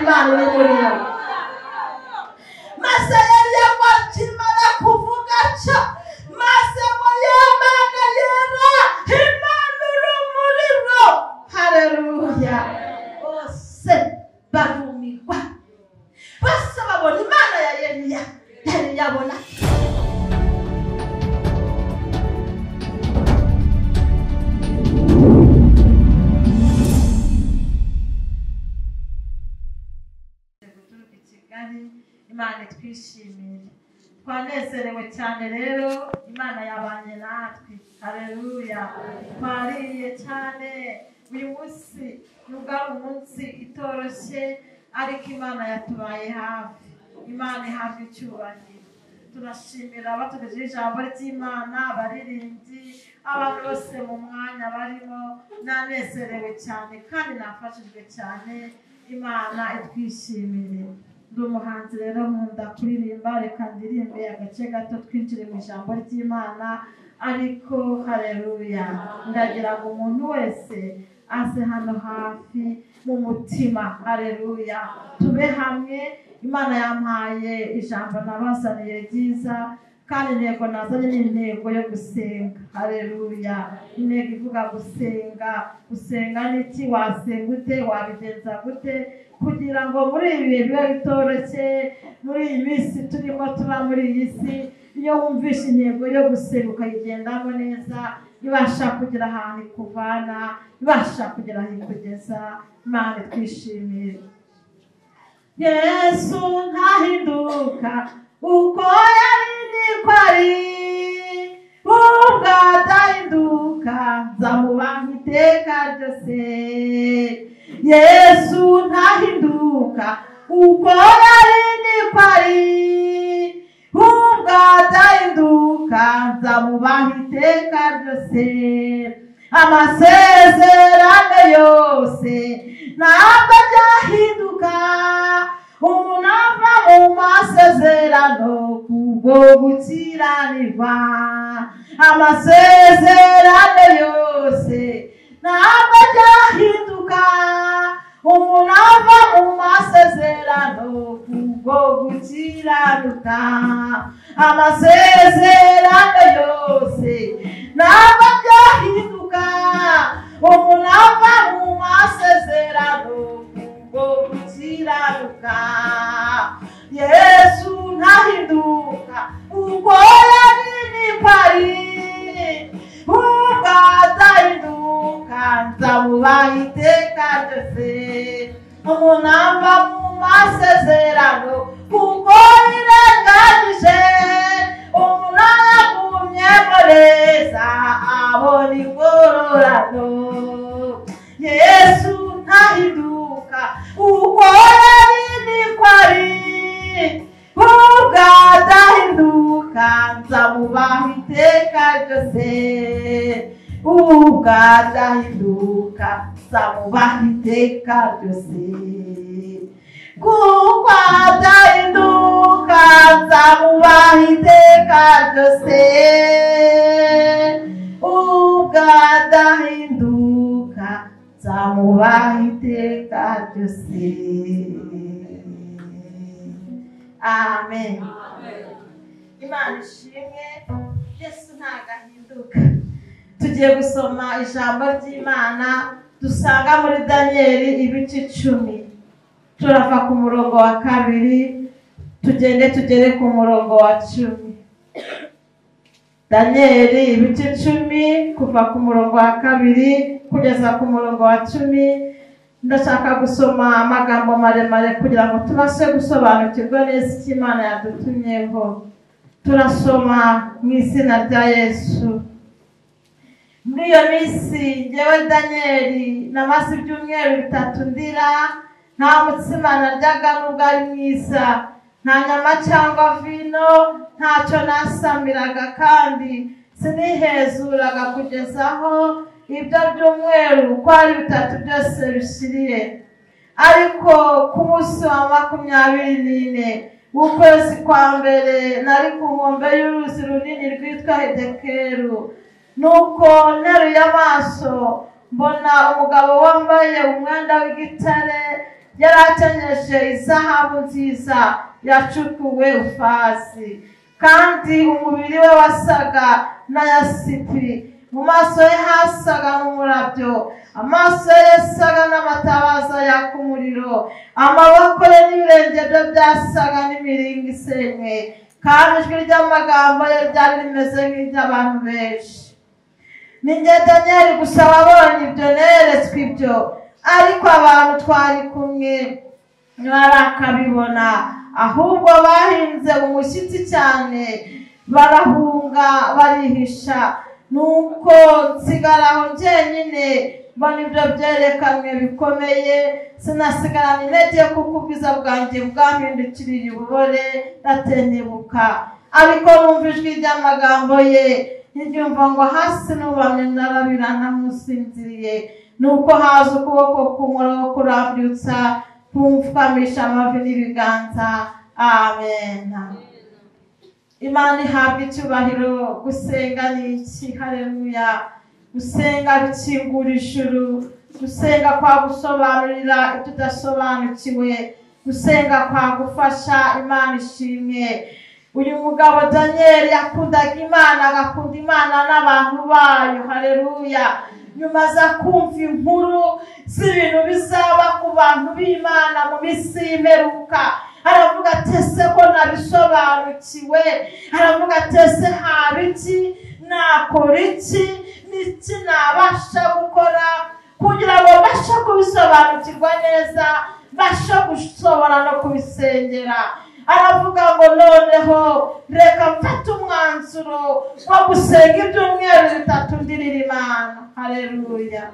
Imana iri muri bo. Maze Eliya akimara kuvuga atyo, maze ngo Imana yera imanura umuriro. Haleluya! Bose barumirwa, bose babona Imana ya Eliya. Eliya abona guturuka i Kigali. Imana itwishimire, twanezerewe cyane rero, Imana yabanye natwe. Haleluya! Twariye cyane uyu munsi, nubwo ari umunsi itoroshye, ariko Imana yatubaye hafi. Imana ihabwa icyubahiro. Turashimira abatugejeho ijambo ry'Imana, abaririmbyi, abantu bose mu mwanya barimo. Nanezerewe cyane kandi nafashijwe cyane. Imana itwishimire. Ndi umuhanzi rero, nkunda kuririmba. Reka ndirimbe agace gato twinjire mu ijambo ry'Imana. Ariko haleluya, ndagira ngo umuntu wese aze hano hafi mu mutima. Haleluya, tube hamwe. Imana yampaye ijambo nabazaniye ryiza, kandi intego nazanye ni intego yo gusenga. Haleluya, intego ivuga gusenga. Gusenga ni iki? Wasenga ute? Wabigenza gute kugira ngo muri ibi bihe bibe bitoroshye, muri iyi minsi turimo tuba muri iyi si, iyo wumvishe intego yo gusenga ukayigendamo neza, ibasha kugira ahantu ikuvana, ibasha kugira aho ikugeza. Imana itwishimire. Yesu ntahinduka, uko yari niko ari, ubwo adahinduka nzamubaha iteka ryose. Yesu ntahinduka, uko yari niko ari, ubwo adahinduka nzamubaha iteka ryose. Amasezerano yose ntabwo ajahinduka, umuntu ava mu masezerano kubwo gukiranirwa. Amasezerano yose ntabwo ajahinduka, umuntu ava mu masezerano kubwo gukiranuka. Amasezerano yose ntabwo ajahinduka, umuntu ava mu masezerano kubwo gukiranuka. Yesu ntahinduka, uko yari niko ari, ubwo adahinduka nzamubaha iteka ryose. Umuntu ava mu masezerano kuko yirengagije, umuntu yagumyemo neza abona ingororano. Yesu ntahinduka, uko yari niko ari, ubwo adahinduka nzamubaha iteka ryose. Ubwo adahinduka nzamubaha iteka ryose. Kuko adahinduka nzamubaha iteka ryose. Ubwo adahinduka nzamubaha iteka ryose. Amen. Imana ishimwe. Yesu ntagahinduka. Tugiye gusoma ijambo ry'Imana dusanga muri Daniyeli ibice 10. Turava ku murongo wa 2 tugende tugere ku murongo wa 10. Daniyeli ibice 10 kuva ku murongo wa 2 kugeza ku murongo wa 10. Ndashaka gusoma amagambo maremare kugira ngo tubashe gusobanukirwa neza icyo Imana yadutumyeho. Turasoma mu izina rya Yesu. Muri iyo minsi njyewe Daniyeli namaze ibyumweru 3 ndira, nta mutsima naryaga nubwo ari mwiza, nta nyama cyangwa vino, ntacyo nasamiraga, kandi sinihezuraga kugeza aho ibyo byumweru uko ari 3 byose bishiriye. Ariko ku munsi wa 24 w'ukwezi kwa mbere nari ku nkombe y'uruzi runini rwitwa Hedekeru. Nuko nteruye amaso mbona umugabo wambaye umwenda w'igitare Yari akenyeje izahabu nziza yacukuwe Ufazi, kandi umubiri we wasaga na yasipi, mu maso ye hasaga n'umurabyo, amaso ye yasaga n'amatabaza yaka umuriro, amaboko ye n'ibirenge bye byasaga n'imiringa isenywe, kandi ijwi ry'amagambo ye ryari rimeze nk'iry'abantu benshi. Ni njye Daniyeli gusa wabonye ibyo, neretswe ibyo, ariko abantu twari kumwe ntibarakabibona, ahubwo bahinze umushyitsi cyane, barahunga barihisha. Nuko nsigara aho njyenyine, mbona ibyo byerekanwe bikomeye, sinasigarana intege kuko ubwiza bwanjye bwampindukiriye ububore, ndatentebuka. Ariko numva ijwi ry'amagambo ye, ntiryumva ngo hasi nubamye narabirana nk'usinziriye. Nuko haza ukuboko k'umuriro kurambyutsa, kumfukamisha amavi n'ibiganza. Amen. Imana ihabwa icyubahiro. Gusenga ni iki? Haleluya. Gusenga bikingura ijuru, gusenga kwagusobanurira ibyo udasobanukiwe, gusenga kwagufasha. Imana ishimwe. Uyu mugabo Daniel yakundaga Imana, agakunda Imana n'abantu bayo. Haleluya. Nyuma aza kumva inkuru z'ibintu bizaba ku bantu b'Imana mu minsi y'imperuka, aravuga ati ese ko nabisobanukiwe? Aravuga ati ese haba iki? Nakora iki? Niki nabasha gukora kugira ngo mbashe kubisobanukirwa neza, mbashe gushobora no kubisengera? Aravuga ngo noneho reka mfate umwanzuro wo gusenga ibyumweru 3 ndirira Imana. Haleluya.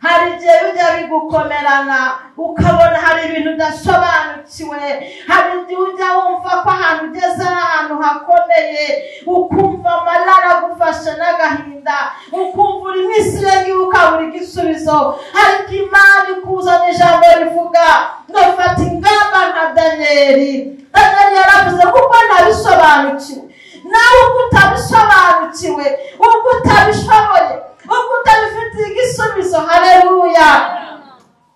Hari igihe bijya bigukomerana, ukabona hari ibintu udasobanukiwe. Hari igihe ujya wumva ko ahantu ugeze ari ahantu hakomeye, ukumva amarara agufashe n'agahinda, ukumva uri mu isi ukabura igisubizo. Ariko Imana ikuzana ijambo rivuga ngo fata ingamba nka Daniyeli. Daniyeli yaravuze kuko ntabisobanukiwe, nawe ubwo utabisobanukiwe, ubwo utabishoboye, ubwo utabifitiye igisubizo. Haleluya.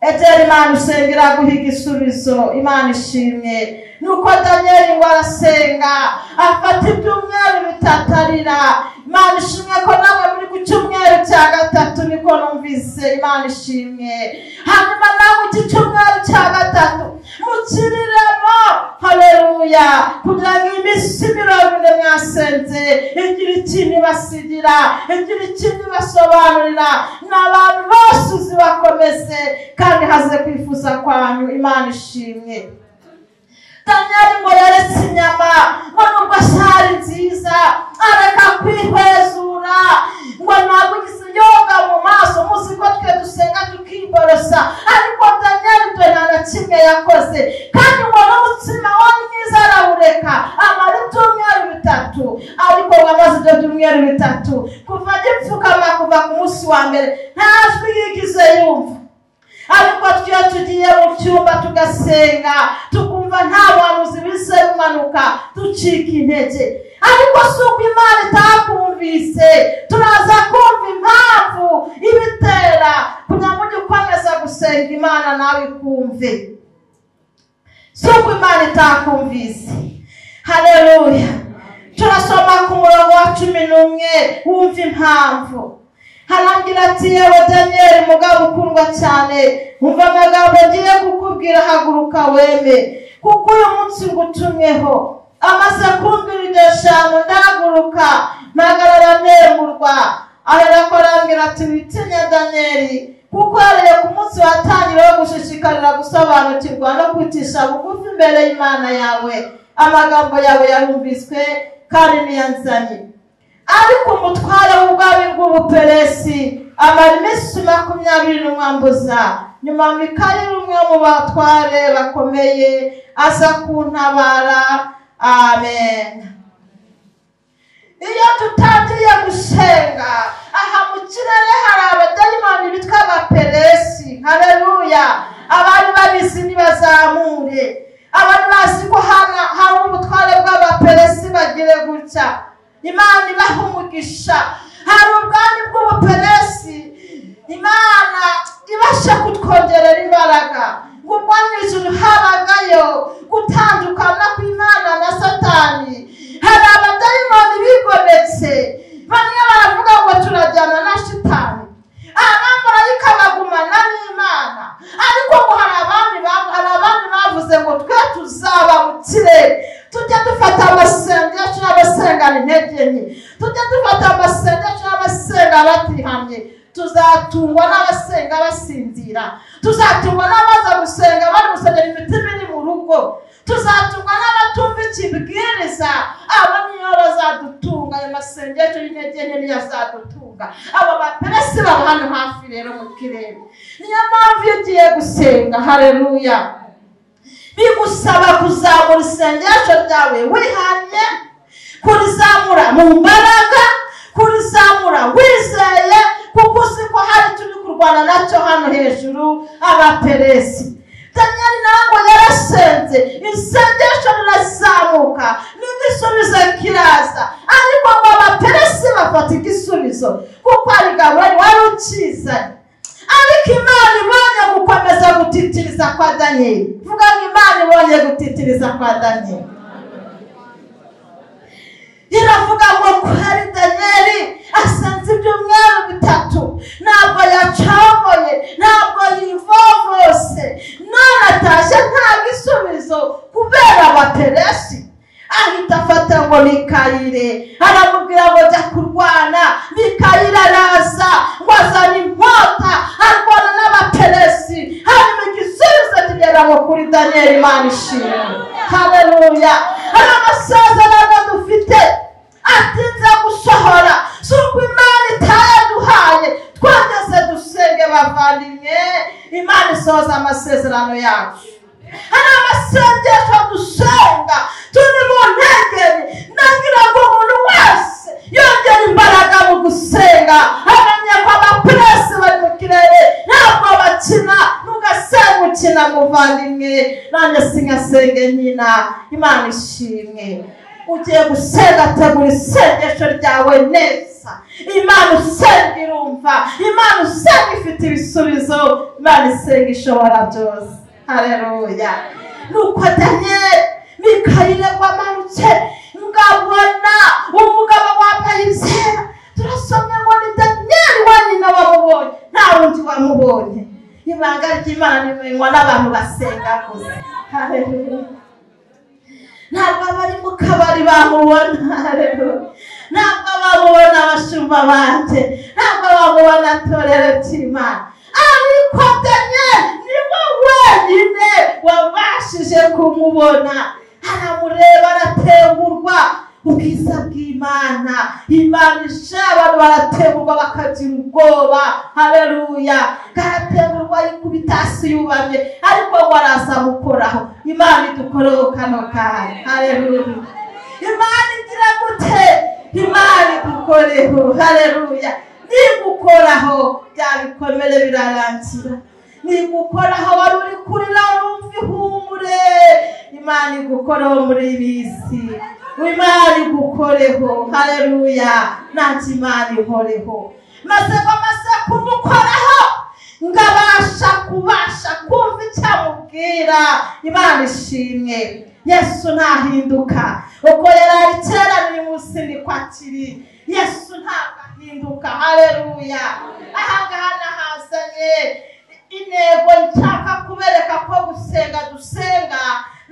Egera Imana usengera guha igisubizo. Imana ishimwe. Nuko Daniyeli ngo arasenga, afata ibyumweru 3 arira. Imana ishimwe ko nawe muri ku cyumweru cya 3 niko numvise. Imana ishimwe. Hanyuma nawe iki cyumweru cya 3 mukiriremo. Haleluya. Kugira ngo iminsi 40 mwasenze igira ikintu ibasigira, igira ikintu ibasobanurira, n'abantu bose uzibakomeze kandi haze kwifuza kwanyu. Imana ishimwe. Daniyeli ngo yaretse inyama, ngo nubwo sari nziza areka kwihwezura, ngo ntabwo igise yoga mu maso. Muzi ko twe dusenga tukiborosa, ariko Daniyeli ibyo nta na kimwe yakoze, kandi ngo n'umutsima wari mwiza arawureka amara ibyumweru 3. Ariko ngo amaze ibyo byumweru 3 kuva agipfukama, kuva ku munsi wa mbere nta jwi yigize yumva. Ariko twe tugiye mu cyumba tugasenga, tukumva nta buhanuzi bise bumanuka, ducika intege. Ariko si uko Imana itakumvise, turaza kumva impamvu ibitera kugira ngo ujye ukomeza gusenga Imana nawe ikumve. Si uko Imana itakumvise. Haleluya. Turasoma ku murongo wa 11 wumva impamvu. Harangira ati yewe Daniyeli mugabo ukundwa cyane, umva amagambo ngiye kukubwira, haguruka weme, kuko uyu munsi ngutumyeho. Amaze kumbwira iryo jambo ndahaguruka, mpagarara nemurwa. Aherako arambwira ati witinya Daniyeli, kuko uhereye ku munsi watangira wo gushishikarira gusobanukirwa no kwicisha bugufi imbere y'Imana yawe, amagambo yawe yarumviswe kandi niyanzanye. Ariko umutware w'ubwami bw'Ubuperesi amara iminsi 21 ambuza. Nyuma Mikayeli umwe mu batware bakomeye aza kuntabara. Amen. Iyo tutangiye gusenga, aha mu kirere hari abadayimoni bitwa abaperesi. Haleluya. Abari babizi ntibazamure, abari bazi ko hari ubutware bw'abaperesi bagire gutya. Imana ibaha umugisha. Hari ubwami bw'Ubuperesi, Imana ibasha kutwongerera imbaraga. nayo gutandukana kw'Imana na Satani. Hari abadayimoni bigometse, bamwe baravuga ngo turajyana na shitani, abamarayika bagumana n'Imana. Ariko ngo hari abandi bavuze ngo twe tuzaba mu kirere, tujye dufata amasengesho y'abasengana intege nke, tujye dufata amasengesho y'abasenga batihamye, tuzatungwa n'abasenga basinzira, tuzatungwa n'abaza gusenga bari gusengera imitima iri mu rugo, tuzatungwa n'abatumva ikibwiriza. Abo niyo bazadutunga, ayo masengesho y'intege nke niyo azadutunga. Abo baperesi baba hano hafi rero mu kirere. Niyo mpamvu iyo ugiye gusenga, haleluya, bigusaba kuzamura isengesho ryawe wihanye, kurizamura mu mbaraga, kurizamura wizeye, kuko uzi ko hari icyo uri kurwana nacyo hano hejuru, abaperesi. Daniel nawe yarasenze, isengesho rirazamuka n'igisubizo kiraza, ariko ngo abaperesi bafata igisubizo kuko ari Gaburiyeli wari ukizanye. Ariko Imana ibonye gukomeza gutitiriza kwa Daniel, vuga ngo Imana ibonye gutitiriza kwa Daniel, iravuga ngo kwari Daniel asanze ibyumweru bitatu, ntabwo yacagoye, ntabwo yivovose, none atashye nta gisubizo kubera abaperesi. Ahita afata ngo Mikayire, aramubwira ngo jya kurwana. Mikayire araza ngo azana inkota, arwana n'abaperesi, hanyuma igisubizo kigera ngo kuri Daniel. Imana ishimwe, haleluya. Hari amasezerano dufite atinze gusohora, si uko Imana itayaduhaye, twageze dusenge bavandimwe, Imana isohoza amasezerano yacu. Hari amasengesho dusenga turi mu ntege, nagira ngo umuntu wese yongere imbaraga mu gusenga, amenye ko abaperesi bari mu kirere ntabwo bakina. Nugasenga ukina muvandimwe, nanjye singasenge nyina. Imana ishimwe. Ugiye gusenga, tegura isengesho ryawe neza. Imana usenga irumva, Imana usenga ifite ibisubizo, Imana isenga ishobora byose. Haleluya. Nuko Daniel, Mikayire wamanutse, ngabona umugabo wambaye ibyera. Turasomye ngo ni Daniel wenyine wamubonye, nta wundi wamubonye. Ibanga ry'Imana rimenywa n'abantu basenga gusa. Haleluya. Ntabwo abari mu kabari bamubona, haleluya. Ntabwo bamubona abashumba banjye, ntabwo bamubona torero ry'Imana. Ariko Daniel niwe wenyine wabashije kumubona. Aramureba aratengurwa. Ubwiza bw'Imana, Imana isha abantu baratengurwa bakagira ubwoba. Haleluya. Karatengurwa yikubita hasi yubamye, ariko ngo araza gukoraho. Imana idukoreho kano kanya. Haleluya. Imana igira gute? Imana idukoreho. Haleluya. Nigukoraho bya bikomere birarangira. Nigukoraho wari uri kurira urumva ihumure. Imana igukoreho muri bisi. Imana igukoreho. Haleluya. Nanjye Imana ihoreho. Maze bamaze kumukoraho, ngabasha kubasha kumva icyamubwira. Imana ishimwe. Yesu ntahinduka, uko yari ari kera n'uyu munsi niko akiri. Yesu ntabwo ahinduka. Haleluya. Ahangaha nahazanye intego nshaka kubereka ko gusenga dusenga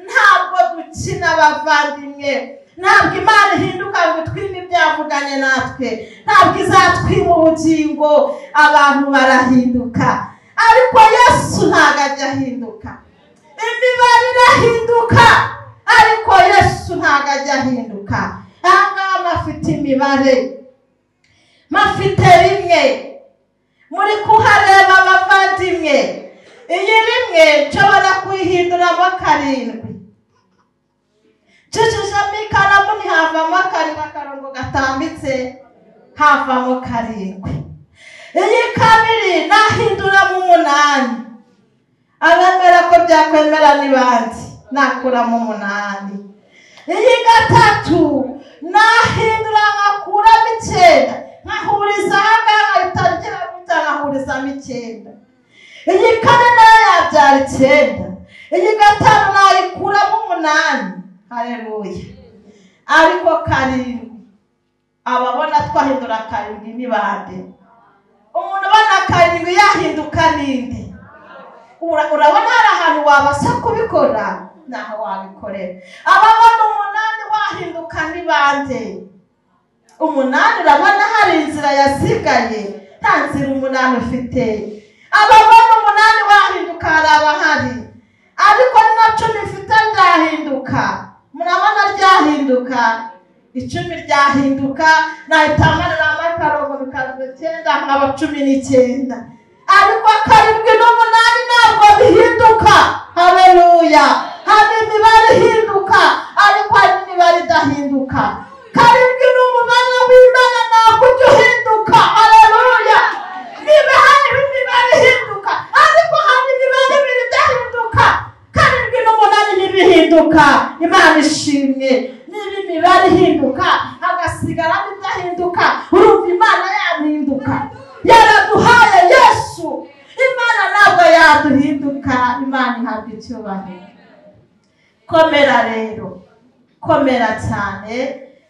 ntabwo dukina abavandimwe. Ntabwo Imana ihinduka ngo itwime ibyavuganye natwe, ntabwo izatwima ubugingo. Abantu barahinduka, ariko Yesu ntabwo ajya ahinduka. Imibare irahinduka, ariko Yesu ntabwo ajya ahinduka. Ahangaha mafite imibare, mafite rimwe, muri kuhareba abavandimwe. Iyi rimwe nshobora kuyihinduramo karindwi, ncishijemo ikaramu ntihavamo karindwi, akarongo gatambitse havamo karindwi. Iyi kabiri nahinduramo umunani, abemera ko byakwemera ni bandi, nakuramo umunani. Iyi gatatu nahindura nkakuramo icyenda, nkahuriza ahangaha nkahitangira gutya nkahurizamo icyenda. Iyi kane nayo yabyara icyenda. Iyi 5 nayikuramo 8. Haleluya. Ariko 7, ababona twahindura 7 ni bande? Umuntu ubona 7 yahinduka ninde? Urabona hari ahantu wabasha kubikora, naho wabikorera. Ababona 8 wahinduka ni bande? 8 urabona hari inzira yasigaye, nta nzira 8 ufite. Ababona 8 wahinduka hari abahari, ariko na 10 mfite ryahinduka. Murabona ryahinduka, 10 ryahinduka, nahita manura amakarongo bikaba 9 nkaba 19. Ariko 7 n'8 ntabwo bihinduka. Haleluya. Hari imibare ihinduka, ariko hari imibare idahinduka. 7 ni umubare w'Imana, ntabwo ujya uhinduka. Haleluya. Niba hari imibare ihinduka, ariko hari imibare ibiri idahinduka. 7 n'8 ntibihinduka. Imana ishimwe. Niba imibare ihinduka hagasigara idahinduka, urumva Imana yahinduka. Yaraduhaye Yesu. Imana ntabwo yaduhinduka. Imana ihabwa icyubahiro. Komera rero, komera cyane.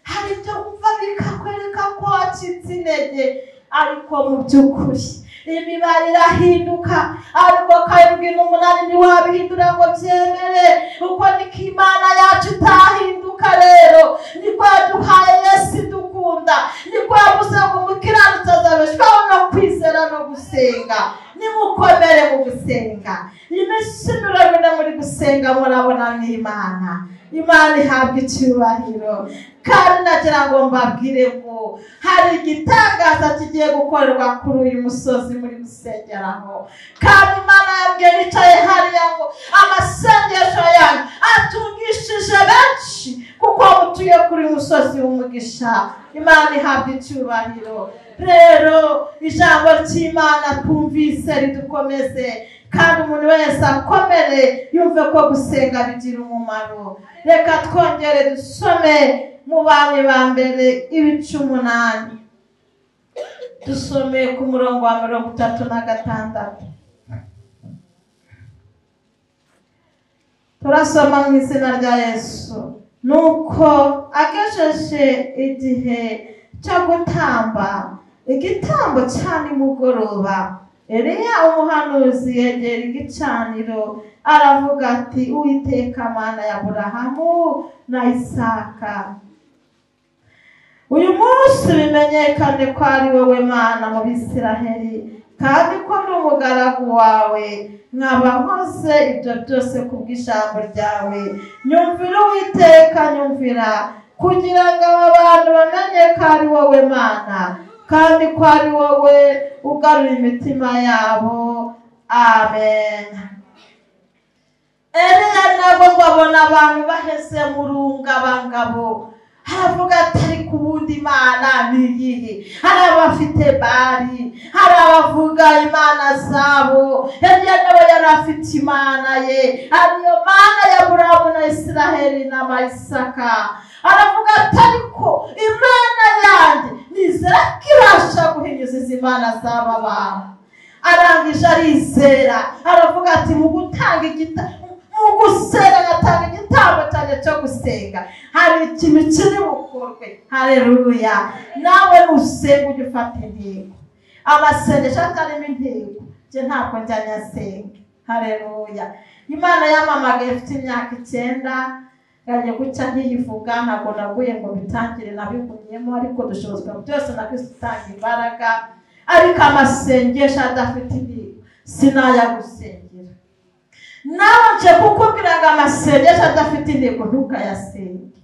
Hari ibyo wumva bikakwereka ko wacitse intege, ariko mu by'ukuri imibare irahinduka. Ariko 7 n'8 ntiwabihindura ngo byemere. Uko niko Imana yacu itahinduka. Rero niko yaduhaye Yesu dukunda, niko yavuze ngo umukiranutsi azabeshwaho no kwizera no gusenga. Nimukomere mu gusenga. Iminsi 40 muri gusenga murabona n'Imana. Imana ihabwa icyubahiro. Kandi nagira ngo mbabwire ngo hari igitangaza kigiye gukorerwa kuri uyu musozi muri gusengeraho. Kandi Imana yambwiye nicaye hariya ngo amasengesho yanyu atungishije benshi, kuko mutuye kuri uyu musozi w'umugisha. Imana ihabwa icyubahiro. Rero ijambo ry'Imana twumvise ridukomeze, kandi umuntu wese akomere yumve ko gusenga bigira umumaro. Reka twongere dusome mu Bami ba mbere ibice 8, dusome ku murongo wa 36. Turasoma mu izina rya Yesu. Nuko agejeje igihe cyo gutamba igitambo cya nimugoroba, Eliya umuhanuzi yegera igicaniro aravuga ati: Uwiteka Mana ya Aburahamu na Isaka, uyu munsi bimenyekane ko ari wowe Mana mu Bisiraheli, kandi ko ndi umugaragu wawe, nkaba nkoze ibyo byose kubw'ijambo ryawe. Nyumvira Uwiteka, nyumvira, kugira ngo aba bantu bamenye ko ari wowe Mana, kandi ko ari wowe ugarura imitima yabo. Amen. Eliya nabo babona abantu baheze mu rungabangabo, aravuga ati: ariko ubundi Imana ni iyihe? Hari abafite Bali, hari abavuga imana zabo. Eliya nawe yari afite Imana ye, ariyo Mana ya Aburahamu na Isiraheli na Isaka. Aravuga ati: ariko Imana yanjye nizera ko ibasha guhinyuza izi mana z'aba bantu. Arangije arizera, aravuga ati: mu gutanga mu gusenga ngatanga igitambo cyanjye cyo gusenga, hari ikintu kiri bukorwe. Haleluya. Nawe nusenga ujye ufata intego. Amasengesho atarimo intego njye ntabwo njya nyasenga. Haleluya. Imana yamamagaye ifite imyaka 9, ngajya guca nkiyivuga, ntabwo naguye ngo bitangire, nabigumyemo, ariko dushobozwa byose na Kristo utanga imbaraga. Ariko amasengesho adafite intego sinayagusengera. Nawe nje kukubwira ngo amasengesho adafite intego ntukayasenge.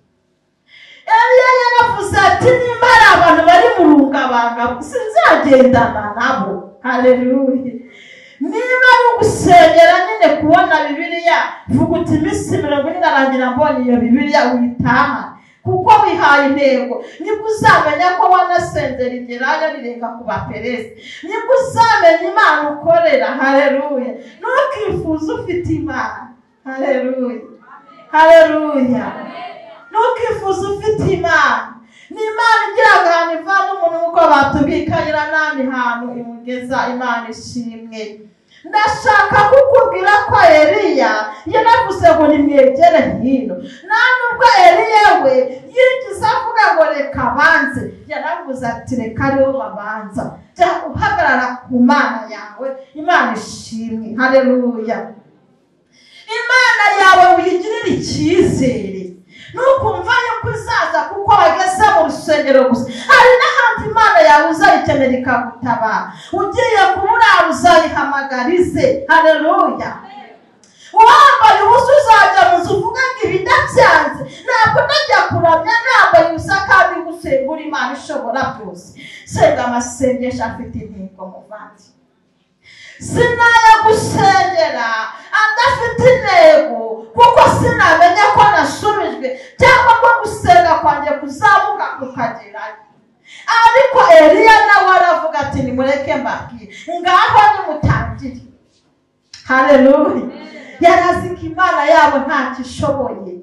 Eliya yaravuze ati: nimba hari abantu bari mu rungabangabo sinzagendana nabo. Haleluya. Niba ari ugusengera nyine kubona Bibiliya, vuga uti iminsi 40 irarangira mbonye iyo Bibiliya, uyitaha, kuko wihaye intego. Nibwo uzamenya ko wanasenzera igerayo rirenga ku baperesi, nibwo uzamenya Imana ukorera. Haleluya. Ntukifuze ufite Imana. Haleluya. Haleluya. Ntukifuze ufite Imana. Ni Imana igira ngo ahantu ivana umuntu nk'uko batubikanyira n'ahandi hantu imugeza. Imana ishimwe. Ndashaka kukubwira ko Eliya nimwegere hino. Nta nubwo Eliya we yigize avuga ngo reka banze, yaravuze ati reka aribo babanza. Jya uhagarara ku Mana yawe, Imana ishimwe. Haleluya. Imana yawe uyigirire icyizere, nukumva yuko izaza kuko wageze mu rusengero gusa. Hari n'ahandi Imana yawe uzayikenera ikagutabara. Ugiye kubura uzayihamagarize. Haleluya. Wambaye ubusa uzajya mu nzu uvuga ngo ibi ndabyanze, ntabwo ndajya kuramya nambaye ubusa kandi gusengura Imana ishobora byose. Senga amasengesho afite intego muvandi. Sinayagusengera adafite intego, kuko sinamenya ko nasubijwe cyangwa ko gusenga kwanjye kuzamuka kukagerayo. Ariko Eliya nawe aravuga ati nimureke mbabwire, ngaho nimutangire. Haleluya. Yarazi ko Imana yabo ntacyo ishoboye,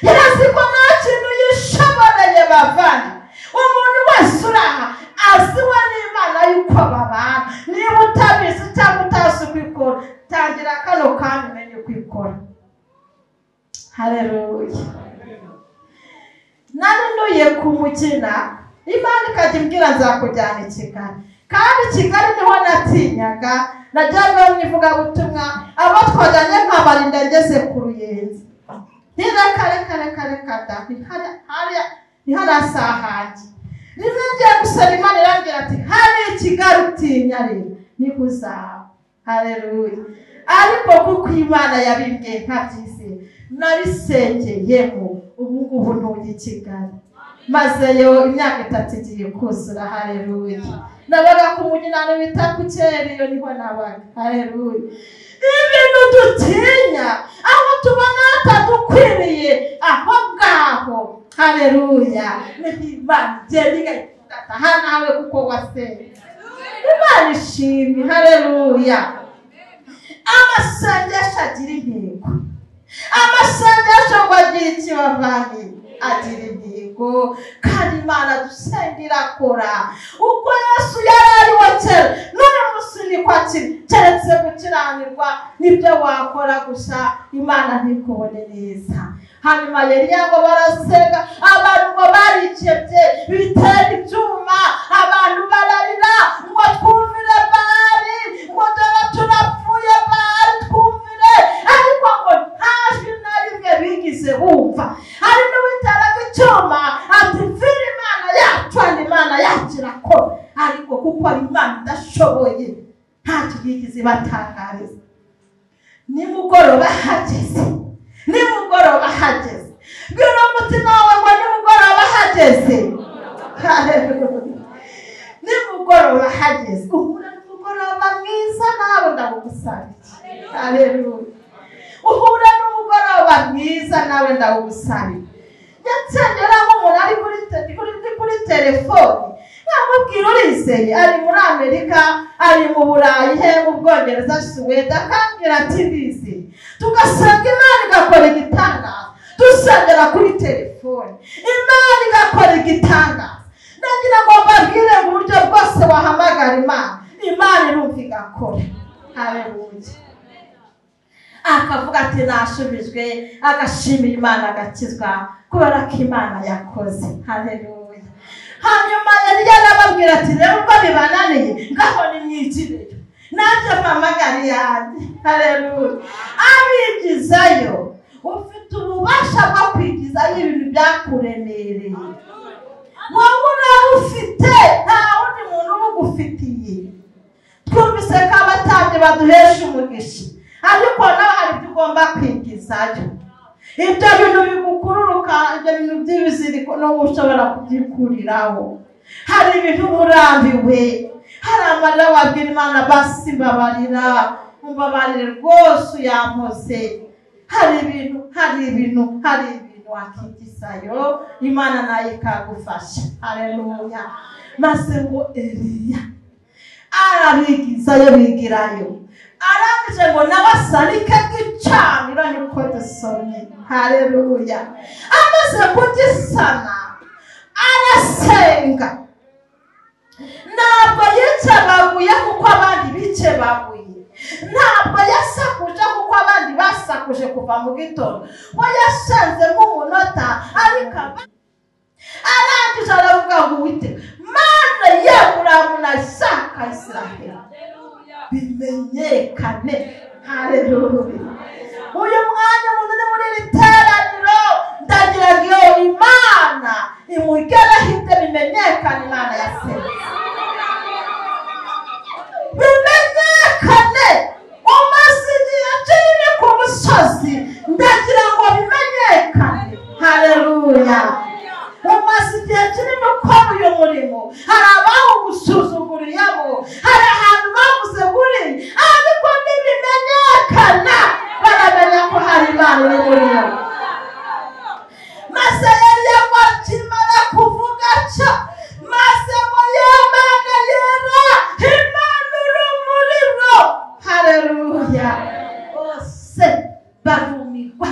yarazi ko nta kintu yishoboreye bavandi. Umuntu wese uri aha aziwe n'Imana y'uko babana. Niba utabizi cyangwa utazi uko ikora, tangira kano kandi umenye uko ikora. Haleluya. Nari ntuye ku Mugina, Imana ikajya imbwira nzakujyana i Kigali, kandi Kigali niho natinyaga. Najyaga mu ivugabutumwa, abo twajyanye nkabarinda ngeze ku Ruyenzi. Ntireka reka reka reka da, ntiharasahange. Rimwe ngiye gusaba Imana irambwira ati hari Kigali utinya rero niho uzaba. Haleluya. Ariko kuko Imana yabimbwiye nkabyizera, nabisengeyemo, ubu ngubu ntuye i Kigali. Mazeyo imyaka 3 igiye kuzura. Haleluya. Nabaga ku Mugina bita ku Cyeriyo, niho nabaga. Haleluya. Ibintu dutinya, aho tubona hatadukwiriye, aho ngaho. Haleluya. Imana igenda igahita nawe kuko wasenze. Imana ishimwe. Haleluya. Amasengesho agira intego. Amasengesho ngo agira ikibavanye, agira intego. Kandi Imana dusenga irakora. Uko Yesu yari ari we kera, n'uyu munsi niko akiri. Keretse gukiranirwa nibyo wakora gusa, Imana ntikubone neza. Hanyuma Eliya ngo barasenga, abantu ngo barikebye, bitera ibyuma, abantu bararira ngo twumvire Bali, ngo dore turapfuye Bali twumvire. Ariko ngo nta jwi na rimwe bigize bumva. Hari n'uwiteraga icyuma ati mvira Imana yacu, kandi Imana yacu irakora. Ariko kuko ari Imana idashoboye, ntacyo yigize ibatangariza. Nimugoroba hageze, nimugoroba hageze, bwira umutima wawe ngo nimugoroba hageze. Haleluya. Nimugoroba hageze, uhura n'umugoroba mwiza nawe ndawugusabye. Haleluya. Uhura n'umugoroba mwiza nawe ndawugusabye. Yatsengera nk'umuntu ari kuri telefoni, nkamubwira urizeye, ari muri Amerika, ari mu Burayi, he mu Bwongereza, Suwede, akambwira ati ndizeye. Tugasenga Imana igakora igitangaza. Dusengera kuri telefoni, Imana igakora igitangaza. Nagira ngo mbabwire mu buryo bwose wahamagara Imana, Imana irumva igakora. Haleluya. Akavuga ati nashubijwe, agashimira Imana, agakizwa kubera ko Imana yakoze. Haleluya. Hanyuma yari yarababwira ati rero ubwo bibananiye, ngaho nimwigireyo, nanjye mpamagara iyanjye. Haleluya. Abigizayo, ufite ububasha bwo kwigizayo ibintu byakuremereye. Wowe urabufite, nta wundi muntu ubugufitiye. Twumvise ko abatambyi baduhesha umugisha, ariko nawe hari ibyo ugomba kwigizayo. Ibyo bintu bigukururuka, ibyo bintu by'ibiziriko n'ubu ushobora kubyikuriraho. Hari ibintu urambiwe, hari amarira wabwira Imana basi mbabarira, umbabarire rwose uyampoze. Hari ibintu, hari ibintu, hari ibintu wakigizayo, Imana nayo ikagufasha. Haleluya. Maze ngo Eliya arabigizayo, bigirayo. Arangije ngo nawe asanike igicaniro, niko dusomye. Haleluya. Amaze kugisana arasenga. Ntabwo yicebaguye kuko abandi bicebaguye, ntabwo yasakuje kuko abandi basakuje kuva kuva mu gitondo, we yasenze nk'umunota, ariko arangije aravuga ngo Uwiteka Mana ya Aburahamu na Isaka Isiraheli bimenyekane. Haleluya. Uyu mwanya umuntu uri muri iri teraniro, ndagira ngo iyo Imana imugereho ibyo bimenyekane. Imana yasenze bimenyekane. Umaze igihe kinini ku musozi, ndagira ngo bimenyekane. Haleluya. Umaze igihe kinini ukora uyu murimo, hari abawugusuzuguriyemo, hari ahantu bavuze kuri, ariko nibimenyekana baramenya ko hari Imana iri muri bo. Maze Eliya ngo akimara kuvuga atyo, maze ngo ya Mana yera, Imana uri umuriro. Haleluya. Bose barumirwa,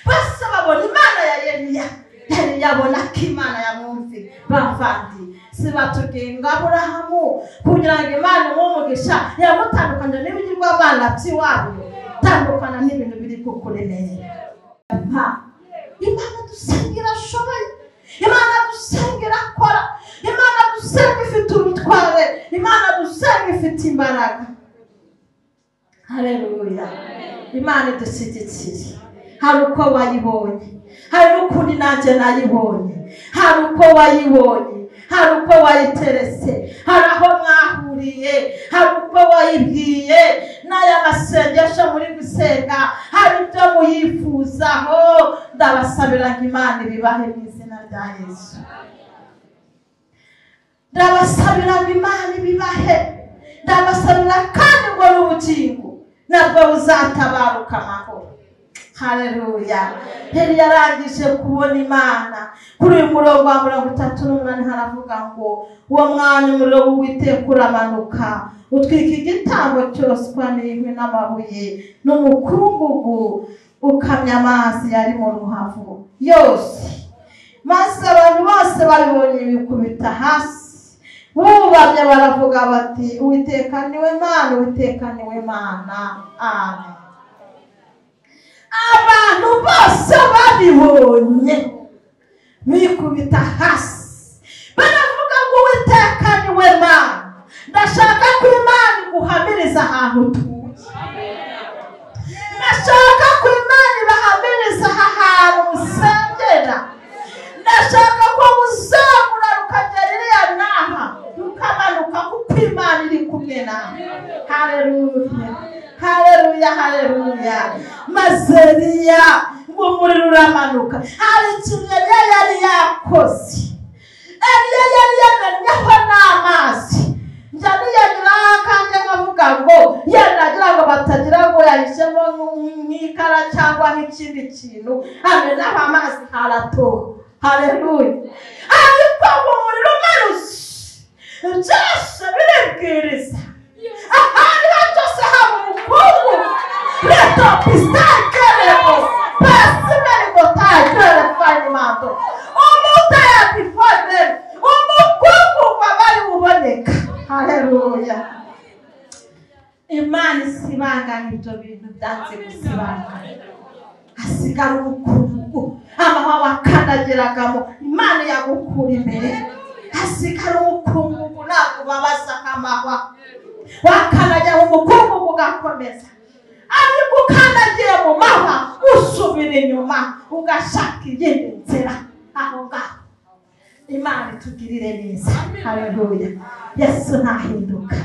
bose babona Imana ya Eliya. Eliya abona ko Imana yamwumviye. Bavandi, si batubwiye ngo Aburahamu kugira ngo Imana imuhe umugisha yamutandukanye n'ibigirwamana by'iwabo, tandukana n'ibintu biri kukuremera. Imana dusenga irashoboye, Imana dusenga irakora, Imana dusenga ifite ubutware, Imana dusenga ifite imbaraga. Haleluya. Imana idushyigikire. Hari uko wayibonye, hari n'ukundi nanjye nayibonye, hari uko wayibonye, hari uko wayiteretse, hari aho mwahuriye, hari uko wayibwiye. N'aya masengesho muri gusenga hari ibyo muyifuzaho. Ndabasabira ngo Imana ibibahe mu izina rya Yesu. Ndabasabira ngo Imana ibibahe. Ndabasabira kandi ngo n'ubugingo nabwo buzatabaruka amahoro. Haleluya. Yari yarangije kubona Imana. Kuri uyu murongo wa 38 haravuga ngo uwo mwanya umuriro w'Uwiteka uramanuka utwika igitambo cyoswa n'inkwi n'amabuye n'umukungugu, ukamya amazi yari mu ruhavu yose. Maze abantu bose babibonye bikubita hasi, bubamye baravuga bati Uwiteka niwe Mana, Uwiteka niwe Mana. Amen. Abantu bose babibonye bikubita hasi baravuga ngo Uwiteka niwe Mana. Ndashaka ko Imana iguhamiriza ahantu utuye. Ndashaka ko Imana ibahamiriza aha hantu musengera. Ndashaka ko muzamura rukagera iriya n'aha rukamanuka, kuko Imana iri kumwe nawe. Haleluya. Haleluya, haleluya. Maze Eliya ngo umuriro uramanuka. Hari ikintu Eliya yari yakoze. Eliya yari yamennyeho n'amazi. Njya niyanyuraho akanjye nkavuga ngo yenda ngo batagira ngo yahisemo nk'ikara cyangwa nk'ikindi kintu, amenaho amazi haratoha. Haleluya. Ariko ngo umuriro umanutse byose biribwiriza, ahandi byose haba umukungu. Reto pistakerebo pasimeriko tajere fayimando umutaya bifodere umukungu wabari buboneka. Haleluya. Imana isibanganya ibyo bintu byanze gusibangana, hasigara umukungugu amahwa wakandagiragamo. Imana yagukura imbere, hasigara umukungugu, ntabwo ubabaza nk'amahwa. Wakandagira mu mukungugu ugakomeza, ariko ukandagiye mu mahwa usubira inyuma ugashaka iyindi nzira aho ngaho. Imana itugirire neza. Haleluya. Yesu ntahinduka.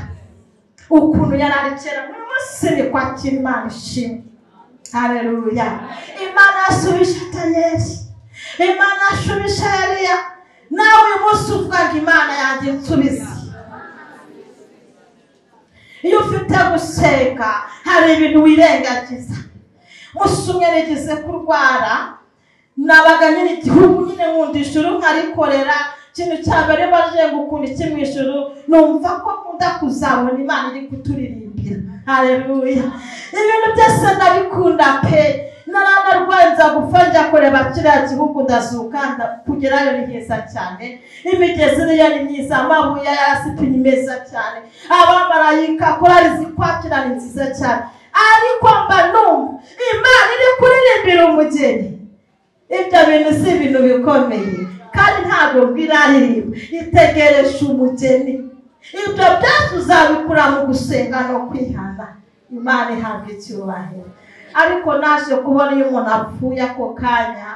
Ukuntu yari ari kera n'uyu munsi ni kwakira. Imana ishimwe. Haleluya. Imana yasubije Daniyeli, Imana yasubije Eliya. Nawe uyu munsi uvuga ngo Imana yanjye nsubize. Iyo ufite gusenga hari ibintu wirengagiza. Umunsi umwe nigeze kurwara, nabaga nyine igihugu nyine nkunda ijuru nkarikorera. Ikintu cya mbere baje gukunda iki mu ijuru, numva ko nkunda kuzabona Imana iri kuturirimbira. Haleluya. Ibintu byose ndabikunda pe. Naranarwaye nza gupfa njya kureba kiriya gihugu, ndazuka kugerayo ni heza cyane, imigezi niyo ni myiza, amabuye ya yasipi ni meza cyane, abamarayika korali zikwakira ni nziza cyane. Ariko mba numva Imana iri si ibintu bikomeye kandi ntabwo bwiraririmba itegereje umugeni. Ibyo byose uzabikura mu gusenga no kwihana. Imana ihabwa icyubahiro. Ariko naje kubona iyo umuntu apfuye ako kanya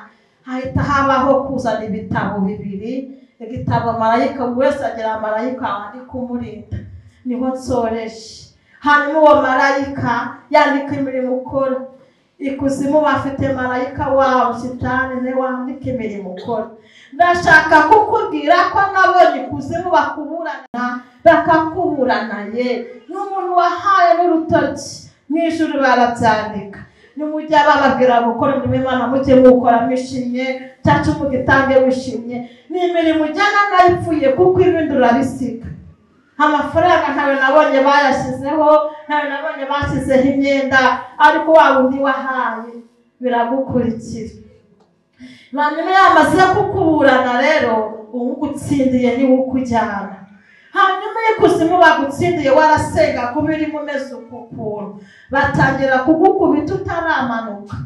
hahita habaho kuzana ibitabo bibiri, igitabo marayika wese agira marayika wandika umurinda, niho nsoreje. Hanyuma uwo marayika yandika imirimo ukora. Ikuzimu bafite marayika wabo shitani niwe wandika imirimo ukora. Ndashaka kukubwira ko nabonye ikuzimu bakuburana, bakakuburana ye n'umuntu wahaye n'urutoki mu ijuru barabyandika. Nimujya bababwira gukora imirimo y'Imana mujye mukora mwishimye, cyacu mugitange wishimye. Ni imirimo ujyana nayo ipfuye kuko ibindi urabisiga. Amafaranga ntawe nabonye bayashyizeho, ntawe nabonye bashyizeho imyenda, ariko wa wundi wahaye biragukurikira. Hanyuma yamaze kukuburana rero ugutsindiye niwe ukujyana. Hanyuma ikuzimu bagutsindiye warasenga kuba urimo umeze uku kuntu, batangira kugukubita utaramanuka.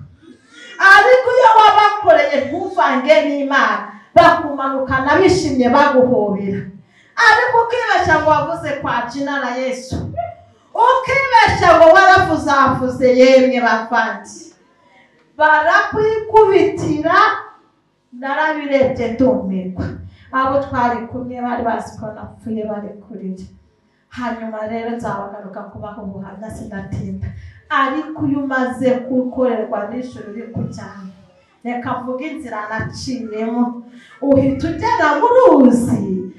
Ariko iyo wabakoreye ntuvange n'Imana, bakumanukana bishimye baguhobera. Ariko ukibeshya ngo wavuze kwa jina la Yesu, ukibeshya ngo waravuzavuze, yemwe bavandi barakwikubitira. Narabirebye ndumirwa. Abo twari kumwe bari bazi ko napfuye bari kurira. Hanyuma rero nzabagaruka kubaho ubuhamya sinatinda. Ariko iyo umaze gukorerwa n'ijuru rikujyana, reka mvuge inzira naciyemo, uhita ugera mu ruzi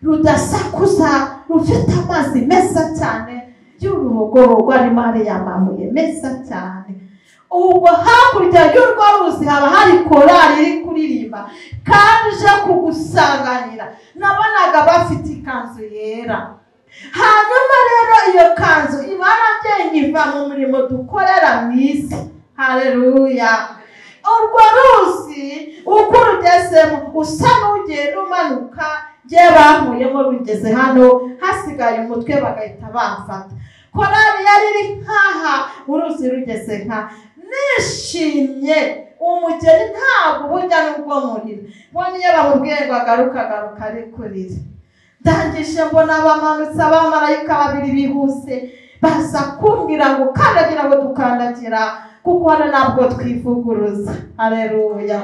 rudasakuza rufite amazi meza cyane y'urubogobogo, arimo ariya mabuye meza cyane. Ubwo hakurya y'urwo ruzi haba hari korali iri kuririmba kandi ije kugusanganira. Nabonaga bafite ikanzu yera. Hanyuma rero iyo kanzu iba iva mu murimo dukorera mu isi. Haleluya. Urwo ruzi uko urugezemo usa n'ugenda umanuka, njye bankuyemo rugeze hano hasigaye umutwe bagahita bamfata. Korali yari iri nkaha, uruzi rugeze nka nishimye. Umugeni ntabwo burya n'ubwo murira, mbona iyo bamubwiye ngo agaruka agaruka ari kurira. Ndangije mbona bamanutse abamarayika babiri bihuse baza kumbwira ngo kandagira ngo dukandagira, kuko hano ntabwo twivuguruza. Haleluya.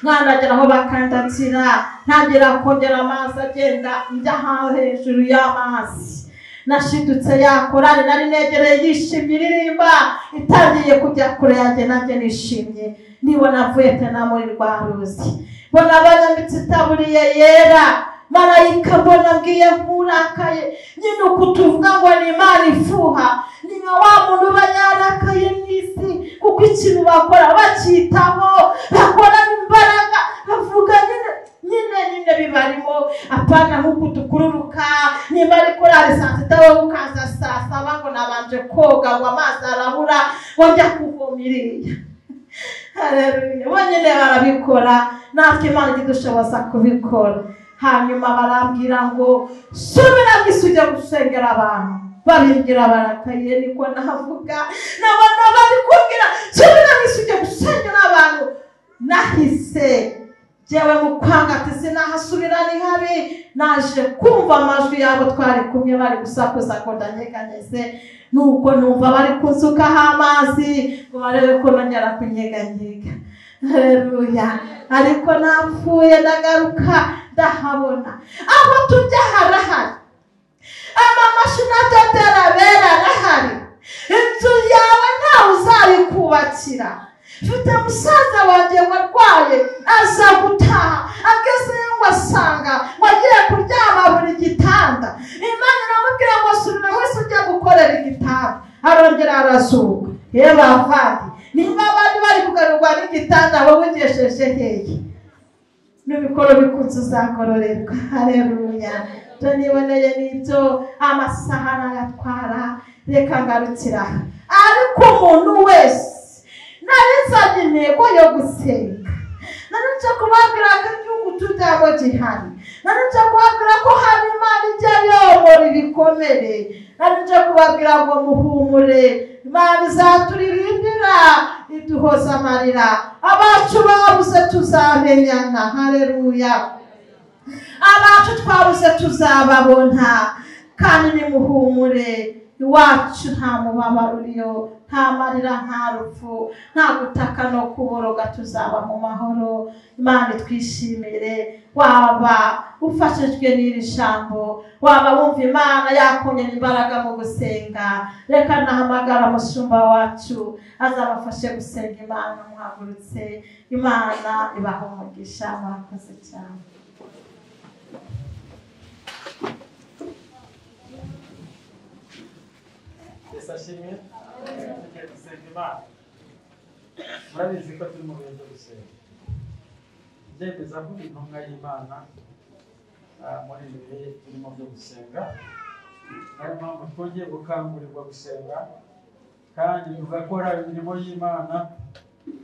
Nkandagira aho bakandagira, ntangira kongera amazi agenda njya hejuru y'amazi. Nashidutse ya korali nari negereye yishimye iririmba itangiye kujya kure yanjye, nanjye nishimye. Nibona mvuye tena muri rwa ruzi, mbona banyambitse itaburiye yera. Marayika mbona mbwiye nkurakaye nyine uku tuvuga ngo ni Imana ifuha, ni nka wa muntu uba yarakaye mu isi, kuko ikintu bakora bacyitaho, bakorana imbaraga, bavuga nyine nyine nyine bibarimo. Apana nk'uku tukururuka nimba ari korali saa sita wowe ukaza saa saba ngo nabanje koga ngo amazi arabura ngo njya kuvoma iriya. Haleluya. Bonyine barabikora, natwe Imana idushoboza kubikora. Hanyuma barambwira ngo subira mu isi ujye gusengera abantu. Babimbwira barakaye, niko navuga. Nabona bari kumbwira subira mu isi ujye gusengera abantu. Nahise jewe mu kwanga ati sinahasubira ni habi. Naje kumva amajwi yabo twari kumwe bari gusakuza ngo ndanyeganyeze, nuko numva bari kunsukaho amazi ngo barebe ko nongera kunyeganyega. Haleluya. Ariko napfuye ndagaruka ndahabona aho tujya harahari, amamashini adodera bera arahari. Inzu yawe ntawe uzayikubakira. Mfite musaza wanjye warwaye aza gutaha, agezeyo ngo asanga ngo agiye kuryama buri gitanda. Imana iramubwira ngo subira wese ujye gukorera igitanda. Arongera arazuka. Ye bavandi, niba abandi bari kugarurwa n'igitanda wowe ugesheje hehe? N'ibikoro bikunze uzagororerwa. Haleluya. Ibyo niboneye n'ibyo amasaha arayatwara, reka ngarukira. Ariko umuntu wese narinzanye intego yo gusenga, narinje kubabwira ko igihugu tujyamo gihari, narinje kubabwira ko hari Imana ijya yomora ibikomere, narinje kubabwira ngo muhumure, Imana izaturirimbira. iduhoza amarira. Abacu babuze tuzamenyana. Haleluya. Abacu twabuze tuzababona. Kandi nimuhumure, iwacu nta mubabaro uriyo, nta marira, nta rupfu, nta gutaka no kuboroga, tuzaba mu mahoro. Imana itwishimire. Waba ufashijwe n'iri jambo, waba wumva Imana yakongera imbaraga mu gusenga, reka nahamagara umushumba wacu azabafashe gusenga Imana. Muhagurutse, Imana ibaha umugisha. Murakoze cyane. Yesu ashimwe. Tugiye gusenga Imana. Murabizi ko turi mu bihe byo gusenga. Ndemeza ko intumwa y'Imana muri ibi bihe turimo byo gusenga, niyo mpamvu twongeye gukangurirwa gusenga kandi tugakora imirimo y'Imana,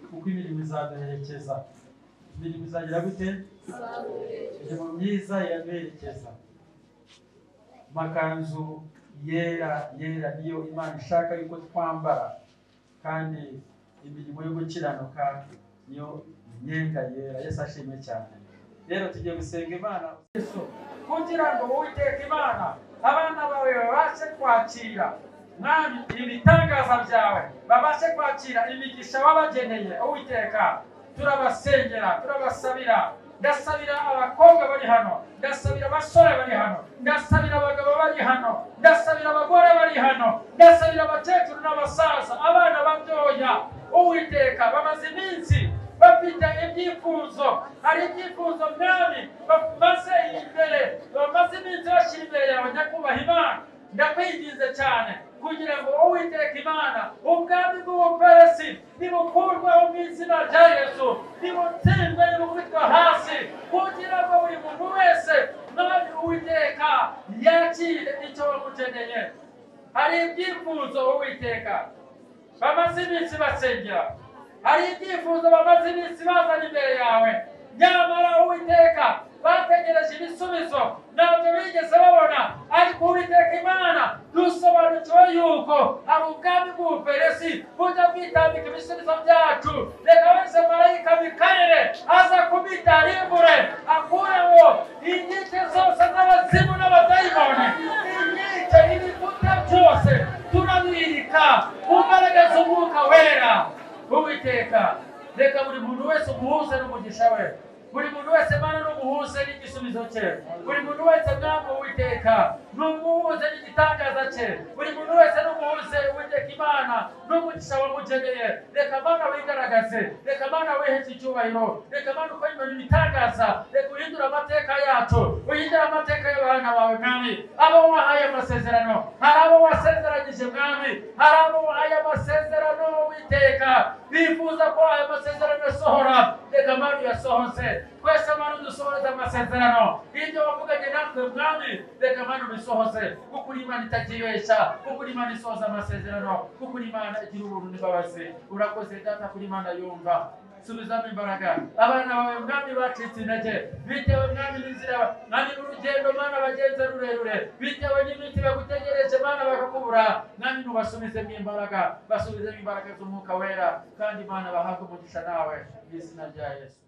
kuko imirimo izaduherekeza. Imirimo izagira gute? Imirimo myiza iraduherekeza. Amakanzu yera yera niyo Imana ishaka yuko twambara, kandi imirimo yo gukiranuka niyo imyenda yera. Yesu ashimwe cyane. Rero tugiye gusenga Imana Yesu, kugira ngo Uwiteka Imana abana bawe babashe kwakira Mwami ibitangaza byawe, babashe kwakira imigisha wabageneye. Uwiteka turabasengera, turabasabira. Ndasabira abakobwa bari hano, ndasabira abasore bari hano, ndasabira abagabo bari hano, ndasabira abagore bari hano, ndasabira abakecuru n'abasaza, abana batoya. Uwiteka bamaze iminsi bafite ibyifuzo, hari ibyifuzo Mwami bamaze imbere, bamaze iminsi bashyira imbere yawe nyakubahwa Imana. Ndakwinginze cyane kugira ngo Uwiteka Imana ubwami bw'Ubuperesi nibukurweho mu izina rya Yesu, nibutsindwe, nibukubitwe hasi, kugira ngo buri muntu wese Mwami Uwiteka yakire icyo wamugeneye. Hari ibyifuzo Uwiteka bamaze iminsi basengera, hari ibyifuzo bamaze iminsi bazana imbere yawe, nyamara Uwiteka bategereje ibisubizo ntabyo bigeze babona. Ariko Uwiteka Imana dusobanukiwe yuko hari ubwami bw'Ubuperesi bujya bwitambika ibisubizo byacu. Reka wese marayika Mikayeli aza kubitarimbure, akureho inkike zose z'abazimu n'abadayimoni, inkike ibikuta byose turabirika ku mbaraga z'Umwuka Wera. Uwiteka reka buri muntu wese umuhuze n'umugisha we, buri muntu wese Mana n'umuhuze n'igisubizo cye, buri muntu wese Mwami Uwiteka n'umuhuze n'igitangaza cye, buri muntu wese n'umuhuze Uwiteka Imana n'umugisha wamugeneye. Reka Mana wigaragaze, reka Mana wiheshe icyubahiro, reka Mana ukore ibintu bitangaza, reka uhindure amateka yacu, uhindure amateka y'abana bawe Mwami. Abo wahaye amasezerano, hari abo wasezeranyije Mwami, hari abo wahaye amasezerano Uwiteka bifuza ko ayo masezerano asohora, reka Mana uyasohoze. Twese Mana udusohoreze amasezerano, ibyo wavuganye natwe Mwami, reka Mana ubisohoze, kuko uri Imana itakibeshya, kuko uri Imana isohoza amasezerano, kuko uri Imana igira ubuntu n'imbabazi. Urakoze Data kuri Imana yumva. Subizamo imbaraga abana bawe Mwami bacitse intege bitewe Mwami n'inzira, Mwami n'urugendo Mana bagenze rurerure, bitewe n'iminsi bagutegereje Mana bakakubura. Mwami nubasubizemo imbaraga, basubizemo imbaraga z'Umwuka Wera, kandi Mana bahabwe umugisha nawe mu izina rya Yesu.